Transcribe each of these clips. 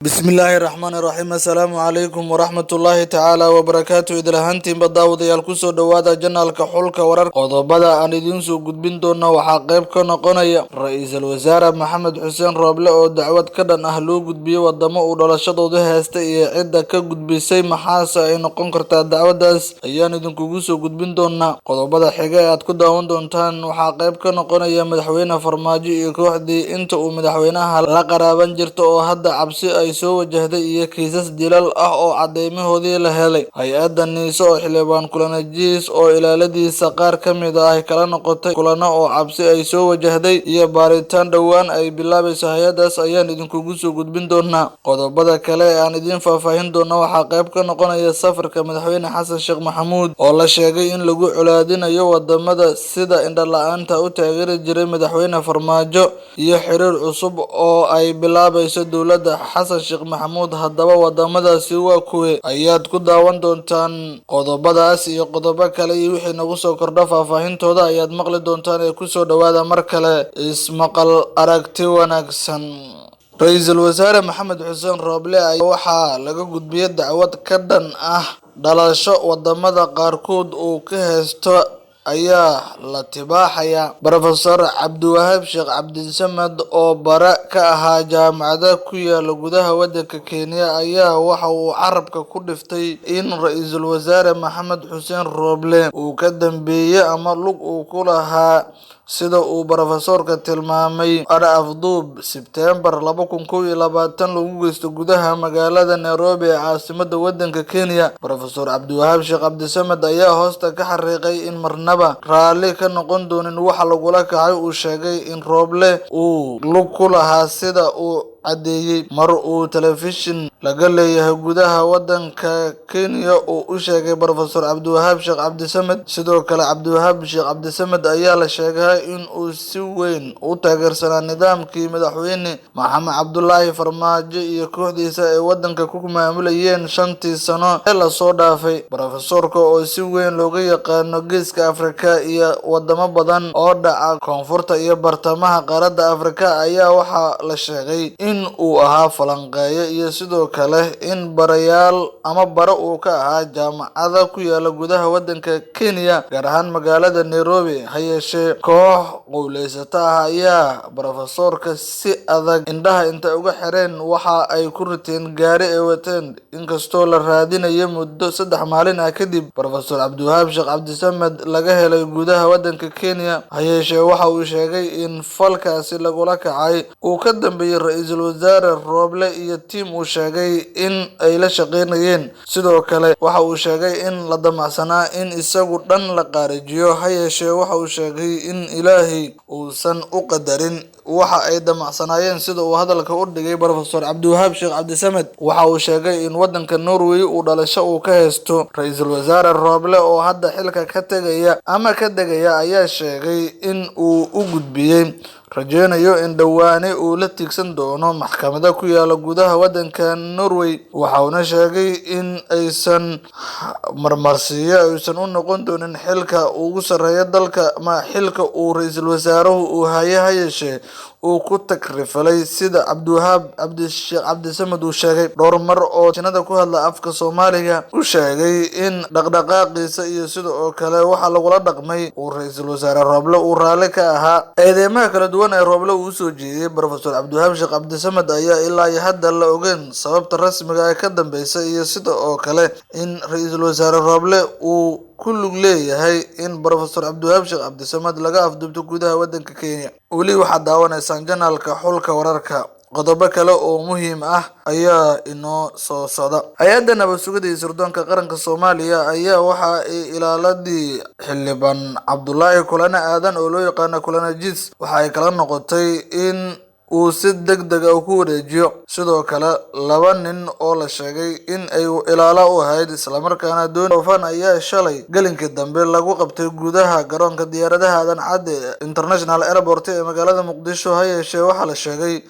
Bismillaahi raxmaani raxiim. Assalaamu calaykum waraxmatullaahi tacaala wabarakaatu. Idil ahaantiinba daawadayaal, kusoo dhowaada channelka Xulka Warar. Qodobada aan idiin soo gudbin doono waxaa qayb ka noqonaya Ra-iisul Wasaare Maxamed Xuseen Rooble oo dacwad ka dhan ah loo gudbiyey wadamo uu dhalashadooda haystay iyo cidda ka gudbisay. Maxaase ay noqon kartaa dacwadaas ayaan idinkugu soo gudbin doonaa. Qodobada xiga ee aad ku daawan doontaan waxaa qayb ka noqonaya Madaxweyne Farmaajo iyo kooxdii inta uu madaxweynaha la qaraaban jirta oo hadda cabsi ay soo wajahday, iyo kiisas dilal ah oo cadeymahoodii la helay. Hay-adda NISA oo xildhibaan Kulanajiis oo ilaaladiisa qaar ka mid ah ay kala noqotay kulano oo cabsi ay soo wajahday, iyo baaritaan dhowaan ay bilaabayso hay-addaas ayaan idinkugu soo gudbin doonaa. Qodobada kale ee aan idiin faahfaahin doono waxaa qayb ka noqonaya safarka Madaxweyne Xasan Sheekh Maxamuud oo la sheegay in lagu colaadinayo wadamada sida indho-la-aanta u taageeri jiray Madaxweyne Farmaajo, iyo xiriir cusub oo ay bilaabayso dowladda Xasan Sheekh Maxamuud. Haddaba wadamadaasi waa kuwe ayaad ku daawan doontaan. Qodobadaas iyo qodobo kale iyo wixii nagu soo kordha faahfaahintooda ayaad maqli doontaan ee kusoo dhowaada mar kale. Ismaqal aragti wanaagsan. Ra-iisul Wasaare Maxamed Xuseen Rooble ayaa waxaa laga gudbiyey dacwad ka dhan ah dhalasho wadamada qaarkood uu ka haysto ayaa la tibaaxaya. Professor Cabdiwahaab Sheekh Cabdisamad oo bare ka ahaa jaamacada ku yaala gudaha wadanka Kenya ayaa waxa uu carabka ku dhiftay in Ra-iisul Wasaare Maxamed Xuseen Rooble uu ka dambeeyay ama lug uu ku lahaa, sida uu professorka tilmaamay, afduub Sebtembar 2021 lagu geysto gudaha magaalada Nairobi ee caasimada wadanka Kenya. Professor Cabdiwahaab Sheekh Cabdisamad ayaa hoosta ka xariiqay in marnaba raalli ka noqon doonin waxa lagula kacay. Uu sheegay in Rooble uu lug ku lahaa, sida uu caddeeyey mar uu telefishin laga leeyahay gudaha wadanka Kenya uu u sheegay Professor Cabdiwahaab Sheekh Cabdisamad. Sidoo kale, Cabdiwahaab Sheekh Cabdisamad ayaa la sheegay in uu si weyn u taageersanaa nidaamkii Madaxweyne Maxamed Cabdulaahi Farmaajo iyo kooxdiisa ay wadanka ku maamulayeen 5-tii sano ee lasoo dhaafay. Professorka oo si weyn looga yaqaano Geeska Afrika iyo wadamo badan oo dhaca koonfurta iyo bartamaha qaaradda Afrika ayaa waxaa la sheegay in uu ahaa falanqeeye iyo sidoo kale in barayaal ama bare uu ka ahaa jaamacada ku yaala gudaha wadanka Kenya, gaar ahaan magaalada Nairobi. Ha yeeshee, koox qowleysata ah ayaa professorka si adag indhaha inta uga xireen waxa ay ku riteen gaari ay wateen, inkastoo la raadinayo muddo 3 maalin ah kadib Professor Cabdiwahaab Sheekh Cabdisamad laga helay gudaha wadanka Kenya. Ha yeeshee, waxa uu sheegay in falkaasi lagula kacay uu ka dambeeyay Ra-iisul Wasaare Rooble iyo tiim uu sheegay in ay la shaqeynayeen. Sidoo kale, waxa uu sheegay in la damacsanaa in isagu dhan la qaarijiyo. Ha yeeshee, waxa uu sheegay in Ilaahay uusan u qadarin waxa ay damacsanaayeen, sida uu hadalka u dhigay Professor Cabdiwahaab Sheekh Cabdisamad. Waxa uu sheegay in wadanka Norway uu dhalasho uu ka haysto. Ra-iisul Wasaare Rooble oo hadda xilka ka tegaya ama ka degaya ayaa sheegay in uu u gudbiyey, rajeynayo in dhowaane uu la tiigsan doono maxkamada ku yaala gudaha wadanka Norway. Waxa uuna sheegay in aysan marmarsiyo aysan u noqon doonin xilka ugu sarreeya dalka ma xilka uu ra-iisul wasaaruhu uu haye. Ha yeeshee, uu ku takrifalay, sida Cabdiwahaab Cabdisheekh Cabdisamad uu sheegay dhowr mar oo jinada ku hadla afka Soomaaliga u sheegay in dhaqdhaqaaqiisa iyo sida oo kale waxa lagula dhaqmay uu Ra-iisul Wasaare Rooble uu raalli ka ahaa. Eedeymaha kala duwan ee Rooble uu usoo jeediyey Professor Cabdiwahaab Sheekh Cabdisamad ayaa ilaa iyo hadda la ogeyn sababta rasmiga ee ka dambeysa, iyo sida oo kale in Ra-iisul Wasaare Rooble uu ku lug leeyahay in Professor Cabdiwahaab Sheekh Cabdisamad laga afduubto gudaha wadanka Kenya. Weli waxaad daawanaysaan channelka Xulka Wararka. Qodobo kale oo muhiim ah ayaa inoo soo socda. Hay-adda Nabad Sugidda iyo Sirdoonka Qaranka Soomaaliya ayaa waxa ay ilaaladii xildhibaan Cabdulaahi Kulane Aadan oo loo yaqaano Kulane Jiis waxa ay kala noqotay in uu si deg deg ah ku wareejiyo. Sidoo kale, laba nin oo la sheegay in ay ilaalo u ahayd islamarkaana doon oofan ayaa shalay gelinkii dambe lagu qabtay gudaha garoonka diyaaradaha Aadan Cadde International Airport ee magaalada Muqdisho. Ha yeeshee, waxaa la sheegay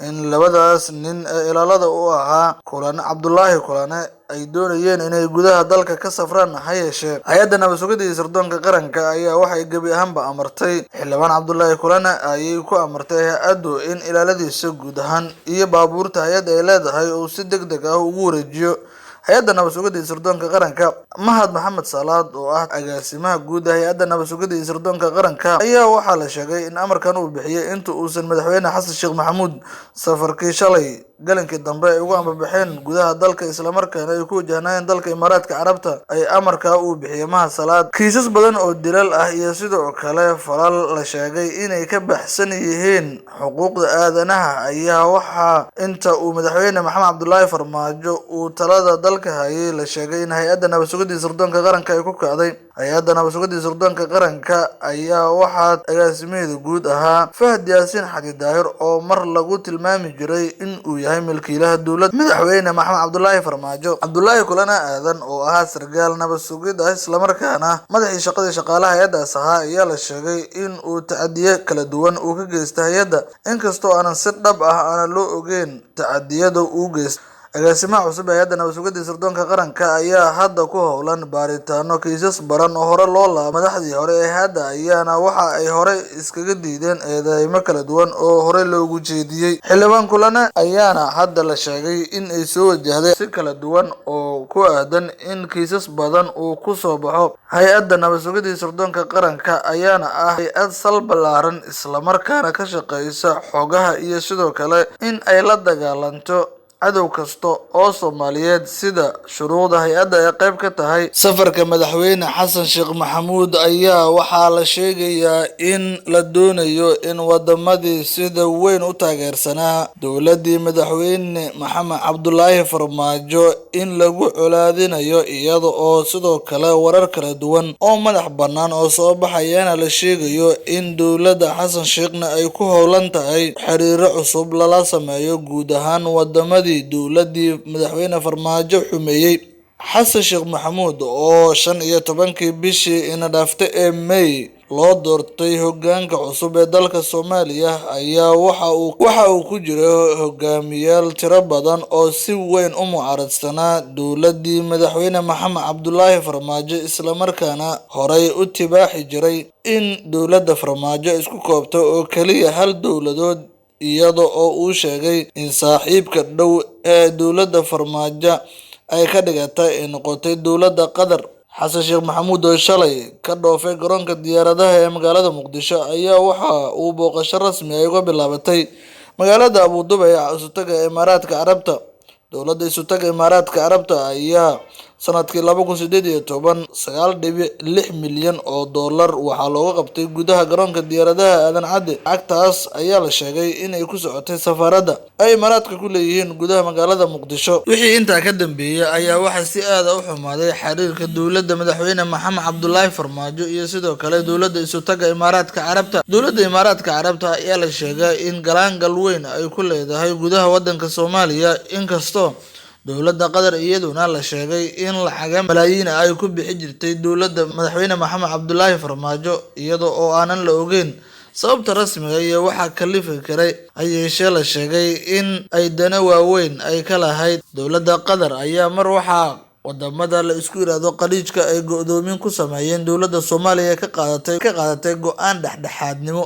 in labadaas nin ee ilaalada u ahaa Kulane Cabdulaahi Kulane ay doonayeen inay gudaha dalka ka safraan. Ha yeeshee, hay-adda nabad sugidda iyo sirdoonka qaranka ayaa waxay gebi ahaanba amartay Xildhibaan Cabdulaahi Kulane ayay ku amartay hay-addu in ilaaladiisa guud ahaan iyo baabuurta hay-adda ay leedahay uu si degdeg ah ugu wareejiyo hay-adda nabad sugidda iyo sirdoonka qaranka. Mahad Maxamed Salaad oo ah agaasimaha guud ee hay-adda nabad sugidda iyo sirdoonka qaranka ayaa waxaa la sheegay in amarkan uu bixiyay inta uusan madaxweyne Xasan Sheekh Maxamuud safarkii shalay galinkii dambe ay ugu ambabaxeen gudaha dalka, islamarkaana ay ku wajahnaayeen dalka Imaaraadka Carabta ay amarkaa uu bixiyay Mahad Salaad. Kiisas badan oo dilal ah iyo sidoo kale falal la sheegay inay ka baxsan yihiin xuquuqda aadanaha ayaa waxaa inta uu madaxweyne Maxamed Cabdulaahi Farmaajo uu talada dalka hayay la sheegay in hay-adda nabad sugidda iyo sirdoonka qaranka ay ku kacday. Hay-adda nabad sugidda iyo sirdoonka qaranka ayaa waxaa agaasimaheeda guud ahaa Fahad Yaasiin Xaaji Daahir oo mar lagu tilmaami jiray in uu yahay milkiilaha dowladda madaxweyne Maxamed Cabdulaahi Farmaajo. Cabdulaahi Kulane Aadan oo ahaa sarkaal nabad sugid ah islamarkaana madaxii shaqadii shaqaalaha hay-addaas ahaa ayaa la sheegay in uu tacadiye kala duwan uu ka geystay hay-adda, inkastoo aanan si dhab ah aanan loo ogeyn tacadiyada uu geystay. Agaasimaha cusub ee hay-adda nabad sugidda iyo sirdoonka qaranka ayaa hadda ku howlan baaritaano kiisas badan oo hore loo laabay. Madaxdii hore ee hay-adda ayaana waxa ay hore iskaga diideen eedeymo kala duwan oo hore loogu jeediyay. Xildhibaan Kulane ayaana hadda la sheegay in ay soo wajahday si kala duwan oo ku aadan in kiisas badan uu ku soo baxo. Hay-adda nabad sugidda iyo sirdoonka qaranka ayaana ah hay-ad sal ballaaran, islamarkaana ka shaqeysa xogaha iyo sidoo kale in ay la dagaalanto cadow kasta oo Soomaaliyeed sida shuruucda hay-adda ay qayb ka tahay. Safarka madaxweyne Xasan Sheekh Maxamuud ayaa waxaa la sheegayaa in la doonayo in wadamadii sida weyn u taageersanaa dowladdii madaxweyne Maxamed Cabdulaahi Farmaajo in lagu colaadinayo, iyada oo sidoo kale warar kala duwan oo madax bannaan oo soo baxayana la sheegayo in dowladda Xasan Sheekhna ay ku howlan tahay xiriiro cusub lala sameeyo guud ahaan wadamadii dowladdii madaxweyne Farmaajo xumeeyay. Xasan Sheekh Maxamuud oo 15-kii bishii ina dhaaftay ee May loo doortay hoggaanka cusub ee dalka Soomaaliya ayaa waxa uu ku jiray hogaamiyaal tiro badan oo si weyn u mucaaradsanaa dowladdii madaxweyne Maxamed Cabdulaahi Farmaajo, islamarkaana horay u tibaaxi jiray in dowladda Farmaajo isku koobto oo kaliya hal dowladood, iyada oo uu sheegay in saaxiibka dhow ee dowladda Farmaajo ay ka dhigatay ay noqotay dowladda Qatar. Xasan Sheekh Maxamuud oo shalay ka dhoofay garoonka diyaaradaha ee magaalada Muqdisho ayaa waxa uu booqasho rasmi ah uga bilaabatay magaalada Abu Dhabi ee isutaga Imaaraadka Carabta. Dowladda isutaga Imaaraadka Carabta ayaa sanadkii 2018 $9.6 milyan waxaa looga qabtay gudaha garoonka diyaaradaha Aadan Cadde. Lacagtaas ayaa la sheegay in ay ku socotay safaaradda ay Imaaraadka ku leeyihiin gudaha magaalada Muqdisho. Wixii intaa ka dambeeyay ayaa waxaa si aad ah u xumaaday xiriirka dowladda madaxweyne Maxamed Cabdulaahi Farmaajo iyo sidoo kale dowladda isutaga Imaaraadka Carabta. Dowladda Imaaraadka Carabta ayaa la sheegay in galaangal weyn ay ku leedahay gudaha wadanka Soomaaliya, inkastoo dowladda Qatar iyaduna la sheegay in lacaga malaayiin ay ku bixi jirtay dowladda madaxweyne Maxamed Cabdulaahi Farmaajo, iyada oo aanan la ogeyn sababta rasmiga iyo waxa kalifi karay. Ha yeeshee, la sheegay in ay dano waaweyn ay ka lahayd dowladda Qatar ayaa mar waxaa wadamada la isku yiraahdo Khaliijka ay go'doomin ku sameeyeen dowladda Soomaaliya ka qaadatay go'aan dhexdhexaadnimo.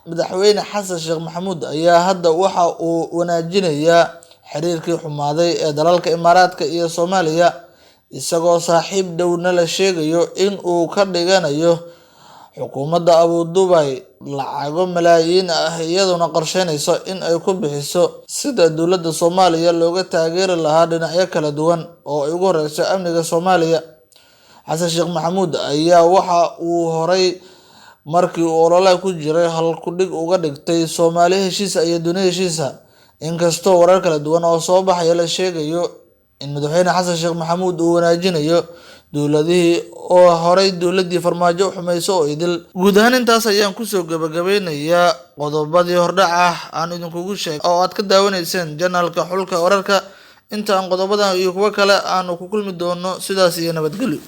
Madaxweyne Xasan Sheekh Maxamuud ayaa hadda waxa uu wanaajinayaa xiriirkii xumaaday ee dalalka Imaaraadka iyo Soomaaliya, isagoo saaxiib dhowna la sheegayo in uu ka dhiganayo xukuumadda Abu Dhabi lacago malaayiin ah, iyaduna qorsheynayso in ay ku bixiso sida dowladda Soomaaliya looga taageeri lahaa dhinacyo kala duwan oo ay ugu horeyso amniga Soomaaliya. Xasan Sheekh Maxamuud ayaa waxa uu horay markii uu ololaha ku jiray halkudhig uga dhigtay Soomaali heshiis iyo dunida heshiisa, inkastoo warar kala duwan oo soo baxaya la sheegayo in madaxweyne Xasan Sheekh Maxamuud uu wanaajinayo dowladihii oo horay dowladdii Farmaajo u xumayso oo idil. Guud ahaan intaas ayaan kusoo gabagabeynayaa qodobadii hordhac ah aan idinkugu sheegay oo aad ka daawanayseen janaalka Xulka Wararka. Inta aan qodobadan iyo kuwo kale aanu ku kulmi doono, sidaas iyo nabadgelyo.